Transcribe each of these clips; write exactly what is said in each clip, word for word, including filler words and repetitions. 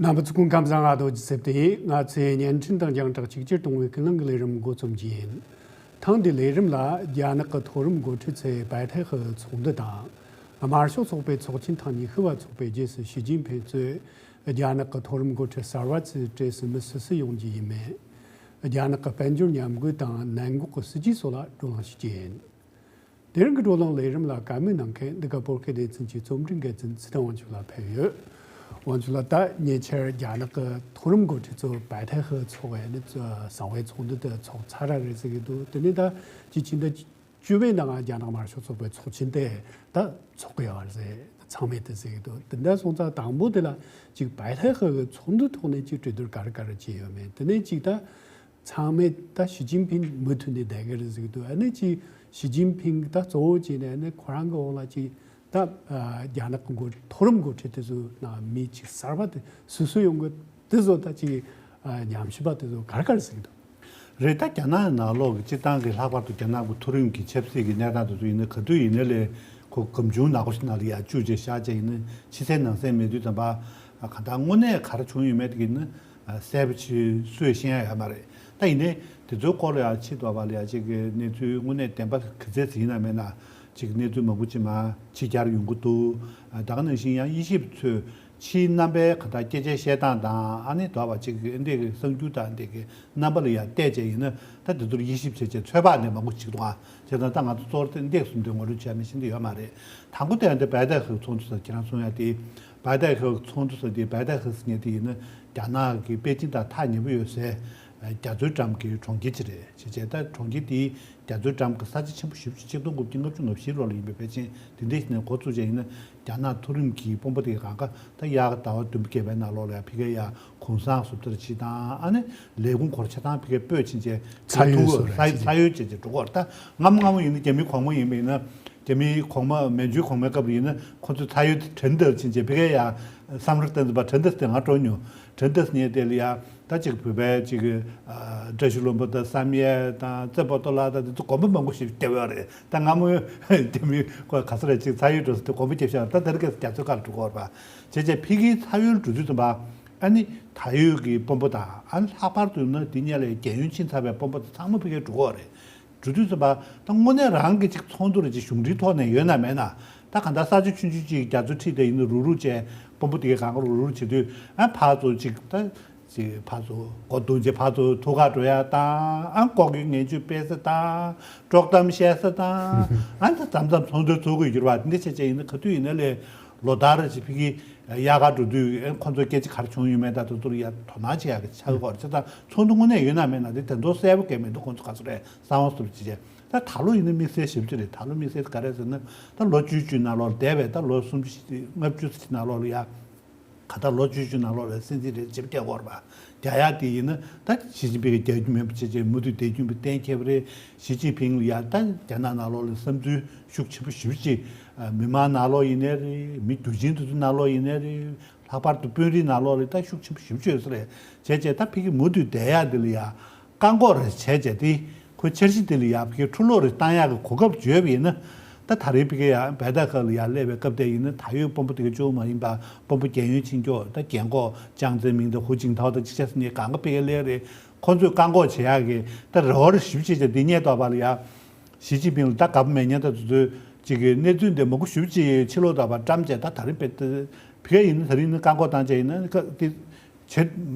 རྣམ་པ་ཚོ་སྐུ་ཁམས་བཟང་། ང་རྡོ་རྗེ་སེབ་ཏེ་ཡིན། ང་ཚོས་བརྙན་འཕྲིན་དང་རྒྱང་བསྒྲགས་གཅིག་གྱུར་གཏོང་བའི་ཀུན་གླེང་གི་ལས་རིམ་འགོ་རྩོམ་གྱི་ཡིན། ཐེངས་འདིའི་ལས་རིམ་ལ་རྒྱ་ནག་གི་མཐོ་རིམ་འགོ་ཁྲིད་ཚོས་བལ་ཐའེ་ཧི་ཚོགས་འདུ་དང་། དམར་ཤོག་ཚོགས་པའི་ཚོགས་ཆེན་ཐེངས་ཉི་ཤུ་བ་ཚོགས་པའི་རྗེས་སུ་ཞི་ཅིན་ཕིང་གཙོས་རྒྱ་ནག་གི་མཐོ་རིམ་འགོ་ཁྲིད་གསར་བ་ཚོའི་གྲས་སུ་མི་སུ་སུ་ཡོང་རྒྱུ་ཡིན་མིན། རྒྱ་ནག་གི་དཔལ་འབྱོར་ཉམས་རྒུད་དང་ནན་འགོག་གི་སྲིད་ཇུས་སོགས་ལ་བགྲོ་གླེང་ཞུ་རྒྱུ་ཡིན། དེ་རིང་གི་བགྲོ་གླེང་ལས་རིམ་ལ་བཀའ་མོལ་གནང་མཁན་འདི་ག་བོད་སྐད་སྡེ་ཚན་གྱི་རྩོམ་སྒྲིག་འགན་འཛིན་ཚེ་བརྟན་དབང་ཕྱུག་ལགས་ཕེབས་ཡོད། དབང་ཕྱུག་ལགས། ད་ཉེ་ཆར་རྒྱ་ནག་གི་མཐོ་རིམ་འགོ་ཁྲིད་ཚོ་བལ་ཐའེ་ཧི་ཚོགས་ཡ་ནི་གསང་བའི་ཚོགས་འདུ་དེ་ཚོགས་ཚར་ར་རེད་ཟེར་གྱི་འདུག་དེ་ནས་ད་ཕྱི་ཕྱི་ཟླ་བཅུ་པའི་ནང་རྒྱ་ནག་དམར་ཤོག་ཚོགས་པའི་ཚོགས་ཆེན་དེ་ད་ཚོགས་ཀྱི་ཡོད་རེད་ཟེར། ཚང་མས་དེ་ཟེར་གྱི་འདུག་དེ་འདྲ་སོང་ཙང་དང་པོ་དེ་ལ་ཅིག་བལ་ཐའེ་ཧི་གི་ཚོགས་འདུ་ཐོག་ནས་ཅིག་གྲོས་བསྡུར་ག་རེ་ག་རེ་བྱས་ཡོད་མེད། དེ་ནས་ཅིག་ད། ཚང་མས་ད་ཞི་ཅིན་ཕིང་མུ་མཐུད་ནས་བསྡད་ཀྱི་རེད་ཟེར་གྱི་འདུག་ཨ་ནི་ཅིག་ཞི་ཅིན་ཕིང་ད་གཙོ་བོ་བྱས་ནས་ཨ་ནི་ཁོ་རང་གི་འོག་ལ་ཅིག་ད་རྒྱ་ནག་གི་འགོ་མཐོ་རིམ་འགོ་ཁྲིད་དེ་ཚོའི་ནང་མི་ཅིག་གསར་པ་དེ་སུ་སུ་ཡོང་གི་དེ་ཚོ་ད་ཅིག་ཉམས་ཞིབ་པ་དེ་ཚོ་ག་རེ་ག་རེ་ཟེར་གྱི་འདུག་རེད། ད་རྒྱ་ནག་ནང་ལོགས་ཀྱི་སྤྱིར་བཏང་གི་ལྷག་པར་དུ་རྒྱ་ནག་གི་མཐོ་རིམ་གྱི་ཆབ་སྲིད་ཀྱི་གནས་སྟངས་དེ་ཚོ་ཡིན་ན་ག་དུས་ཡིན་ན་ལས་ཁོ་སྒམ་ཆུང་ནག་པོ་ཞིག་ནང་ལ་ཡར་བཅུག་བྱས་བཞག་བྱས་ཡིན་ན་ཕྱི་གསལ་ནང་གསལ་མེད་དུས་ཙམ་པ་ག་ད་དངོས་གནས་ག་རེ་བྱུང་ཡོད་མེད་དེ་ཡིན་ན། གསལ་པོ་ཆེ་སུས་ཤེས་ཡ་ཡོད་མ་རེད། ད་ཡིན་ནའི་དེ་ཚོའི་སྐོར་ལ་ཡང་ཕྱི་དོགས་པ་ལ་ཡང་ཅིག་གི་གནས་ཚུལ་དངོས་གནས་བདེན་པ་ག་ཚད་ཅིག་ཡིན་ན་མེད་ན་ཅིག་གནས་ཚུལ་མང་པོ་ཅིག་མར་ཕྱི་གྱར་ཡོང་གི་འདུག་ད་ག་ནང་བཞིན་ཡང་དབྱེ་ཞིབ་ཚོས་ཕྱིའི་རྣམ་པའི་ག་ད་སྐད་ཆ་བཤད་སྟངས་དང་ཨ་ནི་དོགས་པ་ཅིག་གི་འདི་གི་གསར་འགྱུར་དང་འདི་གི་རྣམ་པ་ལ་ཡང་བལྟས་བྱས་ཡིན་ན་ད་དེ་ཚོར་དབྱེ་ཞིབ་བྱས་བྱས་ཚོད་དཔག་ནས་མང་པོ་ཅིག་འདུག་ཨ། བྱས་ཙང་ད་ང་ཚོ་གཙོ་བོ་དེ་འདེགས་སུ་འདོན་དགོས་རེད་བྱས་ནས་ཤིན་ཏུ་ཡོད་མ་རེད། དང་པོ་དེ་ཡང་དེ་བལ་ཐའེ་ཧི་ཚོགས་འདུ་ཟེར་ཁྱེད་རང་གསུང་ཡ་དེ། བལ་ཐའེ་ཧི་ཚོགས་འདུ་ཟེར་དེ་བལ་ཐའེ་ཧི་ཟེར་མཁན་དེ་ཡིན་ན་རྒྱ་ནག་གི་པེ་ཅིན་དང་ཐག་ཉེ་པོ་ཡོད་སའི་རྒྱ་མཚོའི་འགྲམ་གྱི་གྲོང་ཁྱེར་ཅིག་རེད། བྱས་བྱས་ད་གྲོང་ཁྱེར་དེའི་རྒྱ་མཚོའི་འགྲམ་གྱི་ས་ཆ་ཆེན་པོ་ཞེ་པོ་ཅིག་ཆིག་སྟོང་དགུ་བརྒྱ་ལྔ་བཅུ་ང་བཞི་ལོ་ལ་ཡིན་པའི་ཕལ་ཆེར་དེ་འདྲ་ཞིག་ནས་འགོ་བཙུགས་བྱས་ཡིན་ན་རྒྱ་ནག་མཐོ་རིམ་གྱི་དཔོན་པོ་དེ་གང་ག་ད་དབྱར་ཁ་ཟླ་བ་བདུན་པ་བརྒྱད་པའི་ནང་ལོགས་ལ་ཕ་གིར་ཡ་གུང་སེང་བཟོ་ལྟ་བྱེད་དང་ཨ་ནི་ལས་ཁུངས་སྐོར་ཆ་ཚང་ཕ་གིར་སྤོས་ཕྱིན་བྱས་ཚ་ཡོད་ཐུག་བཟོ་རེད་ཚ་ཚ་ཡོད་བྱས་བྱས་འགྲོ་གི་ཡོད་རེད། ད་སྔ་མོ་སྔ་མོ་ཡིན་ན་རྒྱ་མི་གོང་མ་ཡིན་པ་ཡིན་ན་རྒྱ་མིའི་གོང་མ་མན་ཇུའི་གོང་མའི་སྐབས་ལ་ཡིན་ན་ཁོ་ཚོས་ཚ་ཡོད་དེ་ཁྲན་ཏེ་ཕྱིན་བྱས་ཕ་གིར་ཡ་བསམ་བློ་བཏང་ཙམ་པ་ཁྲན་ཏེ་དེ་ང་སྤྲོ་མྱོང་། ཁྲན་ཏེ་ཉལ་དེ་ལ་ཡ་ད་ཅིག་བོད་པའི་ཅིག་བཀྲ་ཤིས་ལྷུན་པོ་དང་བསམ་ཡས་དང་རྩེ་པོ་ཏོ་ལ་དང་དེ་ཚོ་གོམ་པ་མང་པོ་ཞིག་བརྒྱབ་ཡོད་རེད། ད་སྔ་མོའི་རྒྱ་མིའི་ཁོ་ག་ས་རེད་ཅིག་ཚ་ཡོད་འགྲོ་ས་དེ་གོམ་པ་བརྒྱབ་ཤག་ད་དེ་རིང་ཁ་སང་རྒྱ་མཚོའི་ཁ་ལ་འགྲོ་གི་ཡོད་རེད་པ། བྱས་བྱས་ཕ་གིའི་ཚ་ཡོད་འགྲོ་དུས་ཙམ་པ་ཨ་ནི་ད་ཡོད་ཀྱི་དཔོན་པོ་དང་ཨ་ནི་ལྷག་པར་དུ་ན་དེ་སྔོན་ལ་རྒྱལ་ཡོངས་ཕྱིན་ཚར་བའི་དཔོན་པོ་དེ་ཚང་མ་ཕ་གིར་འགྲོ་གི་ཡོད་རེད། འགྲོ་དུས་ཙམ་པ་ད་དངོས་གནས་རང་གི་ཅིག་ཚོགས་འདུ་རེ་ཅིག་གཞུང་འབྲེལ་ཐོག་ནས་ཡོད་ན་མེད་ན་ད་གང་ལྟར་ས་ཆ་ཆུང་ཆུང་ཅིག་རྒྱ་མཚོ་འཁྲིས་དེ་ཡིན་ན་རུག་རུག་བྱས་དཔོན་པོ་དེ་གས་གང་ག་རུག་རུག་བྱེད་དུས་ཨ་ཕར་ཚུར་ཅིག་ད་ཅིག་ཕར་ཚུར་སྒོ་རྡུང་བྱས་ཕར་ཚུར་ཐུག་ག་འགྲོ་ཡ་དང་ཨ་ལྐོག་གི་ངན་ཇུས་སྤེལ་ས་དང་དཀྲོག་གཏམ་བཤད་ས་དང་ཨ་ད་མཚམས་མཚམས་ཚོགས་འདུ་ཚོགས་དགོས་ཀྱི་རེད་པ། འདི་བྱས་བྱས་ཡིན་ན་ག་དུས་ཡིན་ན་ལས་ལོ་ལྟར་རེ་ཅིག་ཕ་གི་དབྱར་ཁ་འགྲོ་དུས་ཨ་ཁོ་ཚོ་སྐད་ཆ་ག་རེ་བྱུང་ཡོད་མེད་དང་དེ་ཚོ་ལ་ཡ་དོ་སྣང་བྱེད་ཡ་གི་ཆགས་ཀྱི་ཡོད་རེད། བྱས་ཙང་ཚོགས་འདུ་དངོས་གནས་ཡོད་ན་མེད་ན་དེ་དེ་ཚོ་གསལ་པོ་གང་མི་འདུག་ཁོ་ཚོ་ག་ཚོད་རེད། གསང་བ་སུ་རུ་ཅི་བྱས། ད་ད་ལོ་ཡིན་ན་དམིགས་བསལ་ཞེ་པོ་ཅིག་རེད། ད་ལོ་དམིགས་བསལ་ག་རེ་ཟེར་ན་ད་ལོ་བཅུ་བཅུའི་ནང་ལོགས་ལ་འདས་པའི་ད་ལོ་སུམ་ཅུ་ལྔ་བཅུ་ནང་ལོགས་ལ་ཡ་ག་ད་ལོ་བཅུ་བཅུ་ནང་ལོགས་ལ་སྲིད་འཛིན་རེ་ཅིག་བསྐྱལ་དགོས་རེད་པ། རྒྱག་ཡ་དེ་ཡིན་ན་ད་ཞི་ཅིན་ཕིང་གིས་རྒྱག་རྒྱུ་མེད་པ་བྱས་བྱས་མུ་མཐུད་བསྡད་རྒྱུ་མེད་པ་གཏན་འཁེལ་བ་རེད། ཞི་ཅིན་ཕིང་ལ་ཡ་ད་རྒྱ་ནག་ནང་ལོགས་ལ་བསམ་ཚུལ་ཤུགས་ཆེན་པོ་ཞེ་པོ་ཅིག་མི་མང་ནང་ལོགས་ཡིན་ནའི་རེད། མི་རྒྱུ་ཆེན་དེ་ཚོ་ནང་ལོགས་ཡིན་ནའི་རེད། ལྷག་པར་དུ་དཔོན་རིགས་ནང་ལོགས་ལ་ད་ཤུགས་ཆེན་པོ་ཞེ་པོ་ཅིག་ཡོད་ས་རེད། བྱས་བྱས་ད་ཕ་གི་མུ་མཐུད་བསྡད་ཡ་འདི་ལ་ཡ་བཀག་འགོག་རེ་བྱས་བྱས་ཏེ་ཁོ་འཆར་གཞི་འདི་ལ་ཡ་ཕ་གི་འཁྲུག་ལོག་རེ་བཏང་ཡག་གི་གོ་སྐབས་བརྗོད་པ་ཡིན་ན། ད་ད་རེས་ཕ་གི་ཡ་བལ་ཐའེ་ཁ་ལ་ཡ་སླེབས་པའི་སྐབས་དེ་ཡིན་ན་ད་ཡོད་དཔོན་པོ་དེ་ག་གཅིག་པོ་མ་ཡིན་པ་དཔོན་པོ་རྒྱལ་ཡོངས་ཆེན་སྐྱོང་ད་རྒན་གོག་ཅང་ཙེ་མིང་དང་ཧུའུ་ཅིན་ཐའོ་དང་ཅིག་ཆ་ཟེར་ནས་གང་ག་ཕ་གི་སླེབས་རེད། ཁོ་ཚོས་བཀག་འགོག་བྱེད་ཡག་གི་ད་རེ་བ་རེ་ཞེ་པོ་ཅིག་བྱས་དེ་སྙད་ཐོག་པ་ལ་ཡ། ཞི་ཅིན་ཕིང་ལ་ད་ག་པར་མེད་མཁན་ད་དེ་ཚོའི་ཅིག་གི་གནས་ཚུལ་འདི་མང་པོ་ཞེ་པོ་ཅིག་ཕྱི་ལོགས་ལ་བཀྲམ་བྱས། ད་ད་རིང་དཔེ་ད་ཕ་གི་ཡིན་ན་ད་རིང་ནི་བཀག་འགོག་བཏང་བྱས་ཡིན་ན་ཁ་དེ་བྱེད་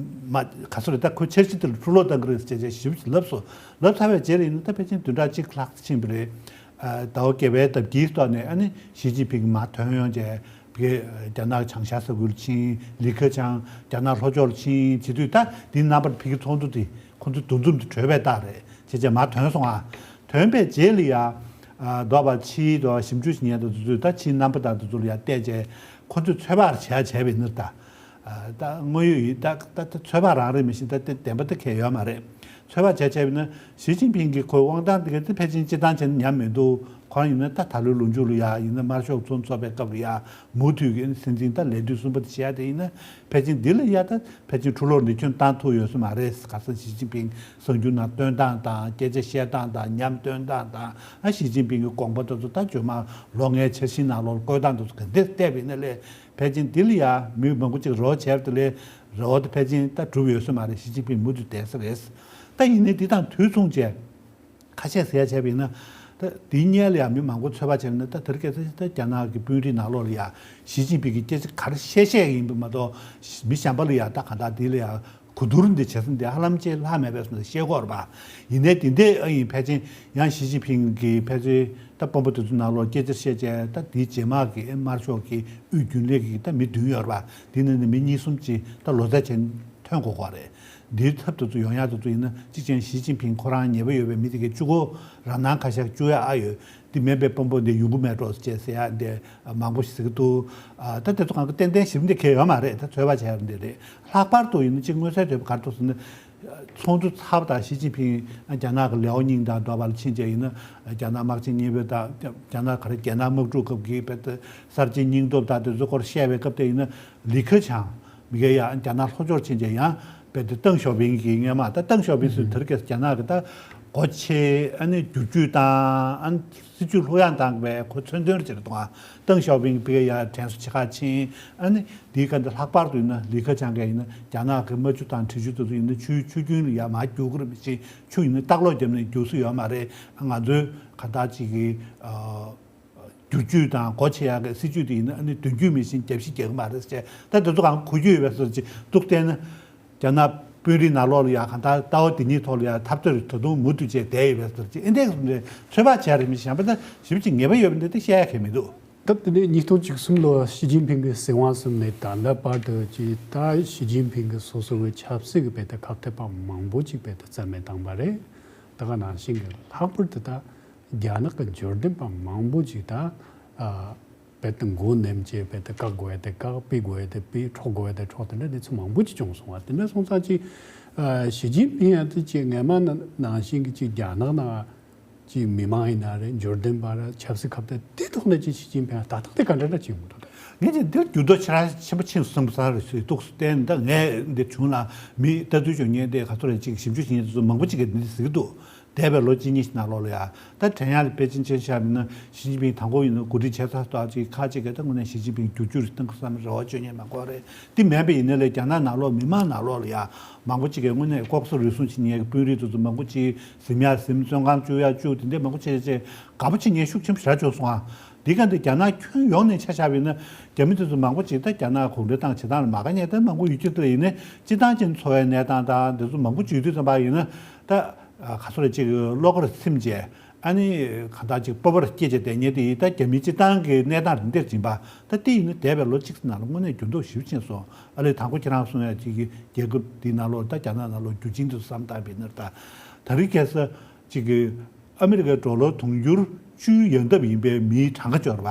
མ་ག་ཚོད་རེད། ད་ཁོ་འཆར་གཞི་དེ་ལ་འཁྲུག་ལོག་བཏང་གི་རེད་ཟེར་བྱས་ཞེ་པོ་ཅིག་ལབ་སོང་། ལབ་ཚར་བའི་རྗེས་ལ་ཡིན་ན་ད་ཕལ་ཆེར་བདུན་ཕྲག་གཅིག་ལྷག་ཙམ་ཕྱིན་པ་རེད། ཟླ་བ་བརྒྱད་པའི་ཟླ་དཀྱིལ་ཐོག་ནས་ཨ་ནི་ཞི་ཅིན་ཕིང་མར་ཐོན་ཡོང་བྱས། ཕ་གི་རྒྱ་ནག་བྱང་ཤར་ས་ཁུལ་ཕྱིན། ལི་ཁེ་ཆང་རྒྱ་ནག་ལྷོ་ཕྱོགས་ལ་ཕྱིན་བྱེད་དུས་ད་འདིའི་རྣམ་པར་ཕ་གི་ཚོགས་འདུ་དེ་ཁོ་ཚོ་འདུ་འཛོམས་དེ་གྲོལ་བའི་རྟགས་རེད། བྱས་བྱས་མར་ཐོན་སོང་ཨ། ཐོན་པའི་རྗེས་ལ་ཡ། ཨ་ཟླ་བ་ཕྱིའི་ཟླ་བ་ཞིབ་འཇུག་བྱེད་མཁན་དང་དེ་ཚོས་ད་ཕྱིའི་རྣམ་པ་དང་དེ་ཚོ་ལ་ཡ་བལྟས་བྱས་ཁོ་ཚོས་ཚོད་དཔག་བྱས་བྱས་པ་ཡིན་ན་ད། ཨ་ད་དངོས་ཡོད་ཡིན་ད་ད་ད་ཚོད་དཔག་རང་རེད། མི་ཤེས་ད་དེ་བདེན་པ་ད་གང་ཡང་ཡོད་མ་རེད། ཚོད་དཔག་བྱས་བྱས་པ་ཡིན་ན་ཞི་ཅིན་ཕིང་གི་ཁོའི་དབང་ཐང་དེ་ག་དེ་ཕལ་ཆེར་སྤྱིར་བཏང་བྱས་ན་ཉམས་མི་འདུག་ཁོ་རང་ཡིན་ན་ད་ད་ལོའི་ལོ་མཇུག་ལ་ཡ་ཡིན་ན་དམར་ཤོག་ཚོགས་འདུ་ཚོགས་པའི་སྐབས་ལ་ཡ་མུ་མཐུད་ཀྱི་སྲིད་འཛིན་ད་ལས་དུས་གསུམ་པ་དེ་བྱེད་ཡ་དེ་ཡིན་ན་ཕལ་ཆེར་འདི་ལ་ཡ་ད་ཕལ་ཆེར་འཁྲུག་ལོག་འདི་ཁྱོན་བཏང་ཐུབ་ཡོད་ས་མ་རེད། ག་ས་ཞི་ཅིན་ཕིང་གསར་འགྱུར་ནང་སྟོན་སྟངས་དང་སྐད་ཆ་བཤད་སྟངས་དང་ཉམས་སྟོན་སྟངས་དང་ཨ་ཞི་ཅིན་ཕིང་གི་དགོངས་པ་དེ་ཚོ་ད་རྗེས་མ་ལོ་ལྔའི་འཆར་གཞིའི་ནང་ལོགས་བཀོད་སྟངས་དེ་ཚོ་ག་འདྲས་བལྟས་པ་ཡིན་ན་ལས་ཕལ་ཆེར་འདི་ལ་ཡ་མི་མང་པོ་ཅིག་རོགས་བྱས་པ་དེ་ལས་ རེ་བ་དེ་ཕལ་ཆེར་ད་གྲུབ་ཡོད་ས་མ་རེད། ཞི་ཅིན་ཕིང་མུ་མཐུད་བསྡད་ས་རེད། ད་ཡིན་ནའི་འདི་དང་དུས་མཚུངས་བྱས། ཁ་ཤས་ཟེར་ཡ་བྱས་པ་ཡིན་ན། ད་དེའི་སྔོན་ལ་ཡང་མི་མང་པོ་ཚོད་དཔག་བྱས་པ་ཡིན་ན། ད་དེ་རིང་ཁ་སང་ད་རྒྱ་ནག་གི་དཔོན་རིགས་ནང་ལོགས་ལ་ཡང་ཞི་ཅིན་ཕིང་གི་སྐད་ཆ་ག་རེ་བཤད་བཤད་ཡིན་པ་མ་གཏོགས། མི་གཞན་པ་ལ་ཡང་ད་གང་ལྟར་དེ་ལ་ཡང་གོ་བསྡུར་འདི་བྱེད་ས་འདི་ཧ་ལམ་ཅིག་ལྷག་མེད་པས་ཟེར་ནས་བཤད་ཀྱི་ཡོད་རེད་པ། ཡིན་ནའི་དེ་འདྲ་ཨ་ཡིན། ཕལ་ཆེར་ཡང་ཞི་ཅིན་ཕིང་གིས་ཕལ་ཆེར་ད་དཔོན་པོ་དེ་ཚོ་ནང་ལོགས་སྐད་ཆ་བཤད་བྱས། ད་དེའི་རྗེས་མ་གི་དམར་ཤོག་གི་དབུས་རྒྱུན་ལས་ཀྱི་ད་མི་བདུན་ཡོད་རེད་པ། དེ་ནང་ནས་མི་གཉིས་གསུམ་ཅིག་ད་ལོ་ཙཱ་བྱས་ཐོན་དགོས་ཀྱི་རེད། འདིའི་ཐབས་དེ་ཚོ་ཡོང་ཡག་དེ་ཚོ་ཡིན་ན། གཅིག་བྱས་ན་ཞི་ཅིན་ཕིང་ཁོ་རང་ཉེ་བོ་ཡོད་པའི་མི་དེ་གའི་བཅུ་གོ་རང་སྣང་ཁ་ཤས་བཅུག་ཡག་ཨ་ཡོད། འདི་མིན་པའི་དཔོན་པོ་འདི་ཡོང་གི་མེད་འགྲོ་ཅེས་ཟེར་ཡག་འདི་མང་པོ་ཞིག་ཟེར་གྱི་འདུག་ཨ། ད་དེ་ཚོ་གང་ག་ཏན་ཏན་ཞིབ་འདི་གལ་ཡོད་མ་རེད། ད་ཚོད་དཔག་བྱས་ཡག་འདི་རེད། ལྷག་པར་དུ་ཡིན་ན་གཅིག་མངོན་གསལ་དོད་པོ་ག་རེ་འདུག་ཟེར་ན། ཚོགས་འདུ་ཚར་བ་དང་ཞི་ཅིན་ཕིང་རྒྱ་ནག་གི་ལའོ་ཉིང་དང་འདྲ་བ་ལ་ཕྱིན་བྱས་ཡིན་ན། རྒྱ་ནག་དམག་ཆེན་གཉིས་པའི་དང་རྒྱ་ནག་ག་རེ་རྒྱ་ནག་དམག་འཁྲུག་སྐབས་ཀྱི་བེད་གསར་བརྗེའི་སྙིང་སྟོབས་དང་དེ་ཚོའི་སྐོར་བཤད་པའི་སྐབས་དེ་ཡིན་ན། ལི་ཁེ་ཆང་མི་གའི་ཡང་རྒྱ་ནག་ལྷོ་ཕྱོགས་ཕྱིན་བྱས་ཡང་བེད་དེ་ཏེང་ཞའོ་ཕིང་གི་སྔོན་མ། ད་ཏེང་ཞའོ་ཕིང་ཟེར་དེ་རིང་ཁ་སང་རྒྱ་ནག་གི་ད་སྒོ་ཕྱེ། ཨ་ནི་བསྒྱུར་བཅོས་བཏང་། ཨ་ནི་སྲིད་བྱུས་ལྷུག་ཡངས་བཏང་བའི་ཁོ་མཚོན་དོན་ཅིག་རེད་འདུག་ཨ། ཏེང་ཞའོ་ཕིང་ཕ་གིར་ཡར་དྲན་གསོ་བྱེད་གར་ཕྱིན། ཨ་ནི་དེའི་སྐབས་འདི་ལྷག་པར་དུ་ཡིན་ན་ལི་ཁེ་ཆང་གིས་ཡིན་ན་རྒྱ་ནག་གི་རྨ་ཆུ་དང་འབྲི་ཆུ་དེ་ཚོ་ཡིན་ན་ཆུའི་ཆུ་རྒྱུན་ལ་ཡར་མར་རྒྱུག་གི་རེད། མི་ཤེས། ཆུ་ཡིན་ན་ལྟག་ལོག་བརྒྱབ་ནས་རྒྱུག་ས་ཡོད་མ་རེད། ང་ཚོའི་ག་ད་ཅིག་གི་ཨ། བསྒྱུར་བཅོས་དང་སྒོ་ཕྱེ་ཡག་གི་སྲིད་བྱུས་དེ་ཡིན་ན། ཨ་ནི་དོན་རྒྱུན་མེད་བཞིན་རྒྱབ་བཤིག་རྒྱག་གི་མ་རེད་ཟེར། ད་དེ་ཚོ་གང་གོ་རྒྱུ་ཡོད་པའི་བཟོ་ཅིག་འདུག་བལྟས་ན། རྒྱ་ནག་དཔོན་རིགས་ནང་ལོགས་ལ་ཡང་གང་ལྟར་ལྟ་བ་འདི་གཉིས་ཐོག་ལ་ཡང་ཐབས་ཚོད་ད་དུང་མུ་མཐུད་བྱས་བསྡད་ཡོད་པའི་བཟོ་ཅིག་ཨེ་འདྲས་ཚོད་དཔག་བྱས་རེད། མི་གཞན་པ་ད་ཞིབ་ཅིག་ངེས་པ་ཡོད་པ་འདི་ད་བཤད་ཡག་གང་ཡང་མི་འདུག་ད་དེ་ནས་ཉིས་སྟོང་བཅུ་གསུམ་ལོ་ཞི་ཅིན་ཕིང་གི་སྲིད་དབང་བཟུང་ནས་ད་ལྟ་བར་དུ་ཅིག་ད་ཞི་ཅིན་ཕིང་གི་སོ་སོ་གི་ཆབ་སྲིད་ཀྱི་བེད་དེ་ཁ་གཏད་པ་མང་པོ་ཅིག་བེད་དེ་རྩ་མེད་བཏང་པ་རེད། ད་ག་ནང་བཞིན་གྱི་ལྷག་པར་དུ་ད་རྒྱ་ནག་གི་འབྱོར་ལྡན་པ་མང་པོ་ཅིག་ད་ཨ་བེད་དེ་མགོ་ནེམ་བྱས། བེད་དེ་བཀག་དགོས་ཡ་དེ་བཀག། ཕུད་དགོས་ཡ་དེ་ཕུད། འཕྲོག་དགོས་ཡ་དེ་འཕྲོག་དེ་འདྲ་དེ་ཚོ་མང་པོ་ཅིག་བྱུང་སོང་བ། དེ་འདྲ་སོང་ཙང་ཅིག་ཨ་ཞི་ཅིན་ཕིང་ཡང་དེ་ཅིག་སྔོན་མ་ནང་བཞིན་གྱི་ཅིག་རྒྱ་ནག་ནང་ཅིག་མི་མང་ཡིན་ན་རེད། འབྱོར་ལྡན་པ་རེད། ཆབ་སྲིད་ཁ་གཏད་དེ་ཐོག་ནས་ཅིག་ཞི་ཅིན་ཕིང་ད་ཐག་དེ་ག་འདྲ་འདྲ་ཅིག་ཡོང་གི་འདུག་ད་ངས་ཅིག་འདིར་འགྱུར་ལྡོག་ཆེ་ར་ཆེན་པོ་ཕྱིན་སོང་བསམ་རེད་ཟེར་འདུག་བསྟན། ད་ངས་འདི་བྱུང་ལ་མི་ལྟ་ཚུལ་བྱུང་མཁན་དེ་ག་ཚོད་རེད། ཅིག་ཞིབ་འཇུག་བྱེད་མཁན་དེ་ཚོ་མང་པོ་ཅིག་གིས་འདི་ཟེར་གྱི་འདུག་འདས་པའི་ལོ་གཅིག་གཉིས་ཤིག་ནང་ལོགས་ལ་ཡ། ད་དྲན་ཡག་ལ་དཔེ་ཅན་ཅིག་བཞག་པ་ཡིན་ན། ཞི་ཅིན་ཕིང་དང་པོ་ཡིན་ན་འགོ་ཁྲིད་བྱས་ཚར་ཙང་ཅིག་ཁག་ཅིག་གིས་ད་དངོས་གནས་ཞི་ཅིན་ཕིང་བསྒྱུར་བཅོས་རེ་གཏོང་གི་བསམ་རེ་བ་བཅོལ་མཁན་མང་པོ་རེད། དེ་མིན་པ་ཡིན་ན་ལས་རྒྱ་ནག་ནང་ལོགས་མི་མང་ནང་ལོགས་ལ་ཡ་མང་པོ་ཅིག་གིས་དངོས་གནས་ལྐོག་ཟ་རུལ་སུངས་བྱེད་མཁན་གྱི་དཔོན་རིགས་དེ་ཚོ་མང་པོ་ཅིག་ཟིན་ཡག་ཟིན། བཙོན་ཁང་བཅུག་ཡག་བཅུག་དེ་འདྲས་མང་པོ་བྱས་བྱས་དགའ་པོ་བྱེད་མཁན་ཤུགས་ཆེན་པོ་ཞེ་དྲག་བྱུང་སོང་ཨ། འདི་ག་འདི་རྒྱ་ནག་ཁྱོན་ཡོངས་ནས་ཆ་བཞག་པ་ཡིན་ན། རྒྱ་མི་དེ་ཚོ་མང་པོ་ཅིག་ད་རྒྱ་ནག་གུང་ཁྲན་ཏང་བྱེད་སྟངས་ལ་མ་དགའ་མཁན་ད་མང་པོ་ཡོད་ཀྱི་འདུག་ཡིན་ནའི་སྤྱིར་བཏང་ཅན་འཚོ་བའི་གནས་སྟངས་དང་དེ་ཚོ་མང་པོ་བརྗོད་དུས་ཙམ་པ་ཡིན་ན། ད་ག་ཚོད་རེ་ཅིག་བློ་ཁར་ཚིམ་བྱས། ཨ་ནི་གང་ལྟར་ཅིག་སྤོབས་པ་སྐྱེས་བྱས་བསྡད་མཁན་དེ་ཡིན། ད་རྒྱ་མིའི་སྤྱིར་བཏང་གི་གནས་སྟངས་རིམ་བསྟར་ཡིན་པ། ད་དེ་ཡིན་ན་འདས་པའི་ལོ་གཅིག་ཙམ་ནང་ལ་དངོས་གནས་འགྱུར་ལྡོག་ཞེ་པོ་ཕྱིན་སོང་། ཨ་ལས་དང་པོ་ཁྱེད་རང་གསུང་ཡག་ཅིག་གི་རྒྱལ་ཁབ་འདི་ནང་ལོགས། ད་རྒྱ་ནག་ནང་ལོགས་རྒྱུ་ཆེན་དེ་ཚོ་བསམ་བཏང་བ་ཡིན་ན། ད་ད་རེས་ཁ་སང་ཅིག་གི་ཨ་མི་རི་ཀའི་ཌོ་ལར་དུང་ཕྱུར་བཅུའི་ཡང་འདབ་ཡིན་པའི་མིའི་གྲངས་ཀ་འབྱོར་བ།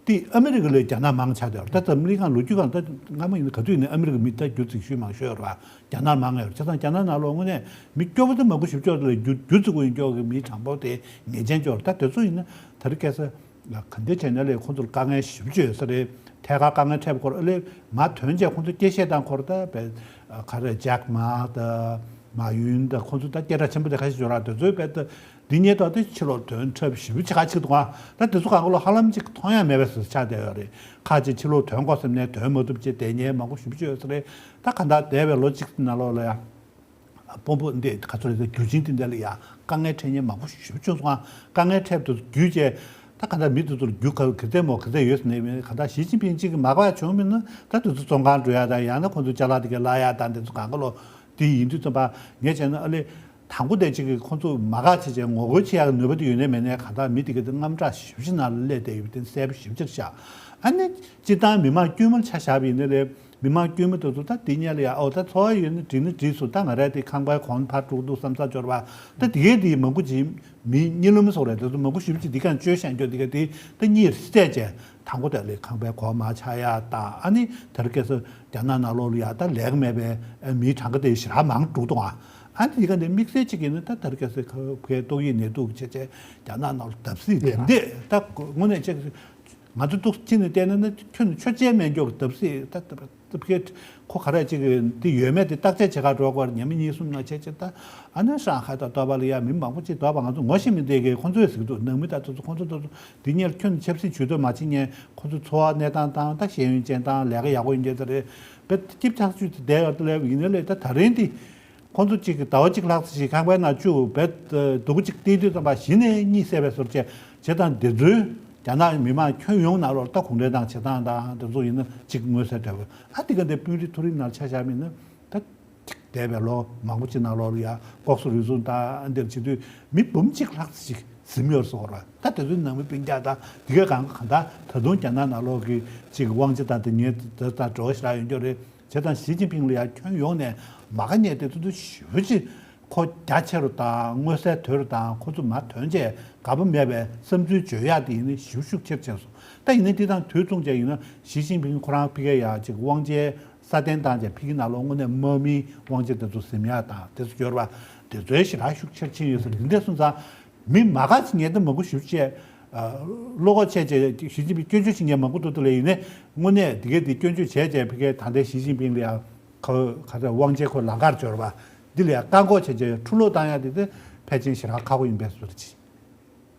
དེ་ཨ་མི་རི་ཀ་ལས་རྒྱ་ནག་མང་ཆགས་བསྡད་ཡོད་རེད། ད་འཛམ་གླིང་ཁག་ལོ་རྒྱུས་སྒང་ད་སྔ་མོ་ཡིན་ན་ག་དུས་ཡིན་ནའི་ཨ་མི་རི་ཀ་མི་ད་སྒྱུར་རྩིས་ཞུས་མང་ཤོས་ཡོད་རེད་པ། རྒྱ་ནག་མང་ཡོད་རེད། བྱས་ཙང་རྒྱ་ནག་ནང་ལོགས་དངོས་གནས་མི་སྐྱོ་པོ་དེ་མང་པོ་ཞེ་པོ་ཅིག་ལ་སྒྱུར་སྒྱུར་རྩིས་དགོས་ཡིན་ཀྱོག་གི་མིའི་གྲངས་འབོར་དེ་ངེས་ཅན་ཅིག་ཡོད་རེད། ད་དེ་ཚོ་ཡིན་ན་ད་རེས་ཁ་སང་ག་འདྲ་བྱས་ན་ལས་ཁོང་ཚོར་དཀའ་ངལ་ཞེ་པོ་ཅིག་ཡོད་ས་རེད། ཐད་ཀར་དཀའ་ངལ་འཕྲད་པའི་སྐོར་ལས་མར་ཐོན་བྱས་ཁོང་ཚོ་སྐད་བཤད་སྟངས་སྐོར། ད་བས་ག་རེ་ཇེག་མ་དང་མ་ཡུན་དང་ཁོང་ཚོ་ད་སྐད་གྲགས་ཆེན་པོ་དེ་ཁ་ཤས་ཡོད་རེད། དེ་ཚོའི་བས་ད། འདི་ཉིད་དུ་དེ་ཕྱི་ལོགས་ཐོན་འཁྲབ་ཞེ་པོ་ཅིག་ག་ཅིག་འདུག་ཨ། ད་དེ་ཚོ་གང་ག་ལོ་ཧ་ལམ་ཅིག་མཐོང་ཡ་མེད་པའི་བཟོ་ཆགས་བསྡད་ཡོད་རེད། ཁ་ཅིག་ཕྱི་ལོགས་ཐོན་དགོས་བསམ་ནས་ཐོན་མ་ཐུབ་ཅེས་བསྡད་མཁན་མང་པོ་ཞེ་པོ་ཅིག་ཡོད་ས་རེད། ད་གང་ལྟར་འདས་པའི་ལོ་གཅིག་ནང་ལོགས་ལ་ཡ། དཔོན་པོ་འདི་ག་ཚོད་རེད། རྒྱུ་ཆེན་དེ་འདྲ་ལ་ཡ་དཀའ་ངལ་འཕྲད་མཁན་མང་པོ་ཞེ་པོ་བྱུང་སོང་ཨ། དཀའ་ངལ་འཕྲད་དུ་བརྒྱུད་བྱས། ད་གང་ལྟར་མི་དེ་ཚོར་རྒྱུ་ག་ག་ཚད་མོ་ག་ཚད་ཡོད་ཟེར་ནས། གང་ལྟར་ཞི་ཅིན་ཕིང་གཅིག་གིས་མ་དགའ་བ་བྱུང་མིན་ན། ད་དེ་ཚོ་བཙོན་ཁང་འགྲོ་ཡ་དང་། ཡང་ན་ཁོང་ཚོ་ཅ་ལག་དེ་ག་ལག་ཡ་དང་དེ་ཚོ་གང་ག་ལོ། དེ་ཡིན་དུས་ཙམ་པ་ངས་བྱས་ན་ཨ་ལས། དང་པོ་དེ་གཅིག་གིས་ཁོང་ཚོ་མ་དགའ་བྱས་བྱས་ངོ་རྒོལ་བྱེད་ཡག་ནུས་པ་དེ་ཡོད་ནའི་མེད་ནའི། གང་ལྟར་མི་དེ་ག་དེ་དངངས་སྐྲག་ཞེ་པོ་ཅིག་ནང་ལ་སླེབས་བསྡད་ཡོད་པ་དེ་གསལ་པོ་ཞེ་པོ་ཅིག་ཤར། ཨ་ནི་སྤྱིར་བཏང་མི་མང་དཀྱུས་མར་ཆ་བཞག་པ་ཡིན་ན་ལས། མི་མང་དཀྱུས་མ་དེ་ཚོ་ད་དེ་སྔོན་ལ་ཡ་ཨོ་ད་འཚོ་བ་ཡོད་ན་འགྲིག་ན་འགྲིག་སོང་། ད་ང་རང་དེ་ཁང་པའི་གོང་ཕར་འགྲོ་འདུག་བསམ་ས་འབྱོར་བ། ད་དེ་གའི་དེ་མང་པོ་ཅིག་མི་གཉིད་ལམ་སོགས་རེད། དེ་ཚོ་མང་པོ་ཞེ་པོ་ཅིག་འདི་གང་བཅོལ་བཞག་འགྱོ། དེ་ག་དེ་ད་གཉིད་སད་བྱས། དང་པོ་དེ་ལས་ཁང་པའི་གོང་མར་ཆག་ཡ་དང་། ཨ་ནི་དེར་སྐད་ས་རྒྱ་ནག་ནང་ལོགས་ལ་ཡ་ད་ལས་ཀ་མེད་པའི་མིའི་གྲངས་ཀ་དེ་ཞེ་དྲག་མང་འགྲོ་འདུག་ཨ། ཨ་ནི་དེ་ག་དེ་དམིགས་བསལ་གཅིག་ཡིན་ན། ད་དེར་སྐད་ས་ཁ་ཁའི་ཏོག་དབྱིབས་ནད་དུག་བྱས་བྱས་རྒྱ་ནག་ནང་ལ་བརྡབ་གསིག་དེ་འདྲས་ད་དངོས་གནས་ཅིག་ང་ཚོ་འདུག་ཕྱི་ནས་བལྟས་ན་ན་ཁྱོན་ནས་ཆོད་ཅན་མེད་འགྱོག་གི་བརྡབ་གསིག་ད་ད། ཕ་གི་ཁོ་ག་རེ་ཅིག་འདི་ཡོད་མེད་དེ་བརྟག་དཔྱད་བྱེད་ག་འགྲོ་དགོས་ཉི་མ་གཉིས་གསུམ་ནང་བྱས་བྱས་ད། ཨ་ནི་ཧྲང་ཧའེ་དང་ཏོ་པ་ལ་ཡ་མི་མང་པོ་ཅིག་ཏོ་པ་ང་ཚོ་ངོ་ཤེས་མི་འདུག་གི། ཁོ་ཚོས་ཟེར་གི་འདུག་ནང་མི་དང་དེ་ཚོ་ཁོ་ཚོ་དེ་ཚོ་འདི་གཉེར་ཁྱོན་ཆབ་སྲིད་ཇུས་གཏོགས་མ་བྱེད་ཉན། ཁོ་ཚོ་འཚོ་བ་གནས་སྟངས་དང་ད་ཤེས་ཡོན་ཅན་དང་ལས་ཀ་ཡག་པོ་ཡིན་མཁན་དེ་རེད། བེད་སྐྱིབས་ཆགས་ཚུལ་དེ་བསྡད་ཡོད་དེ་ལས་ཡིན་ནའི་ལས་ད་ད་རིང་འདི། ཁོང་ཚོ་གཅིག་གི་ཟླ་བ་གཅིག་ལྷག་ཙམ་ཞིག་ཁང་པའི་ནང་བཅུག་བེད་སྡུག་གཅིག་བལྟས་དུས་ཙམ་པ་གཞི་ནས་གཉིད་སད་པའི་བཟོ་བྱས་བྱེད་སྟངས་འདི་ཚོའི་རྒྱ་ནག་མི་མང་ཁྱོན་ཡོངས་ནང་ལོགས་ད་གུང་ཁྲན་ཏང་བྱེད་སྟངས་དང་འདི་ཚོ་ཡིན་ན་གཅིག་མངོན་གསལ་དོད་པོ་ཨ་དེ་ག་འདི་དཔོན་རིགས་མཐོ་རིམ་ནང་ཆ་བཞག་མིན་ན་ད་གཅིག་འདས་པའི་ལོ་མང་པོ་ཅིག་ནང་ལོགས་ལ་ཡ་ལྐོག་ཟ་རུལ་སུངས་དང་འདིར་བྱེད་དུས་མི་འབུམ་གཅིག་ལྷག་ཙམ་ཞིག་ཟིན་ཡོད་སོགས་ར། ད་དེ་ཚོའི་ནང་མི་སྤུན་ཀྱག་དང་དེ་ག་གང་ག་གང་ད་ད་དུང་རྒྱ་ནག་ནང་ལོགས་ཀྱི་གཅིག་དབང་ཆ་དང་དེ་ཉེ་ད་ད་འགྲོ་ཞེ་དྲག་ཡོད་འགྱོ་རེད། བྱས་ཙང་ཞི་ཅིན་ཕིང་ལ་ཡང་ཁྱོན་ཡོངས་ནས་མ་དགའ་ཉེས་དེ་ཚོ་ཞེ་པོ་ཅིག་ཁོ་རྒྱ་ཆེ་རུ་དང་མངོན་གསལ་དོད་རུ་དང་ཁོ་ཚོ་མ་དོན་བྱས་དགའ་པོ་མེད་པའི་བསམ་ཚུལ་བརྗོད་ཡག་དེ་ཡིན་ན་ཞེ་པོ་ཤུགས་ཆེར་ཕྱིན་སོང་། ད་ཡིན་ན་འདི་དང་དུས་མཚུངས་བྱས་ཡིན་ན་ཞི་ཅིན་ཕིང་ཁོ་རང་ཕ་གིར་ཡ་ཅིག་དབང་ཆའི་སྲ་བརྟན་བཏང་བྱས་ཕ་གི་ནང་ལོགས་དངོས་གནས་དམག་མིའི་དབང་ཆ་དེ་ཚོ་ཟིན་ཡག་དང་དེ་ཚོ་འབྱོར་བ་དེ་ཚོའི་ཞེ་དྲག་ཤུགས་ཆེར་ཕྱིན་ཡོད་ཟེར། འདི་འདྲ་སོང་ཙང་། མི་མ་དགའ་ཞིག་ཉེན་བརྡ་མང་པོ་ཞིག་བྱས། ཨ། བློ་ཁོག་ཆེ་བྱས་ཞི་ཅིན་ཕིང་སྐྱོན་བརྗོད་བྱེད་མཁན་མང་པོ་འདུག་འདུག་ལས་ཡིན་ནའི་དངོས་གནས་དེ་གས་དེ་སྐྱོན་བརྗོད་བྱས་བྱས་ཕ་གིའི་ད་ལྟའི་ཞི་ཅིན་ཕིང་ལ་ཡང་ཁ་ཁ་ཚ་དབང་ཆའི་ཁོ་ལང་ཀར་འབྱོར་བ་འདི་ལ་ཡང་བཀག་འགོག་བྱས་བྱས་འཁྲུ་སློག་བཏང་ཡག་དེ་དེ་ཕལ་ཆེར་ཞེ་དྲག་ཁག་པོ་ཡིན་པའི་བཟོ་འདྲ་ཅིག་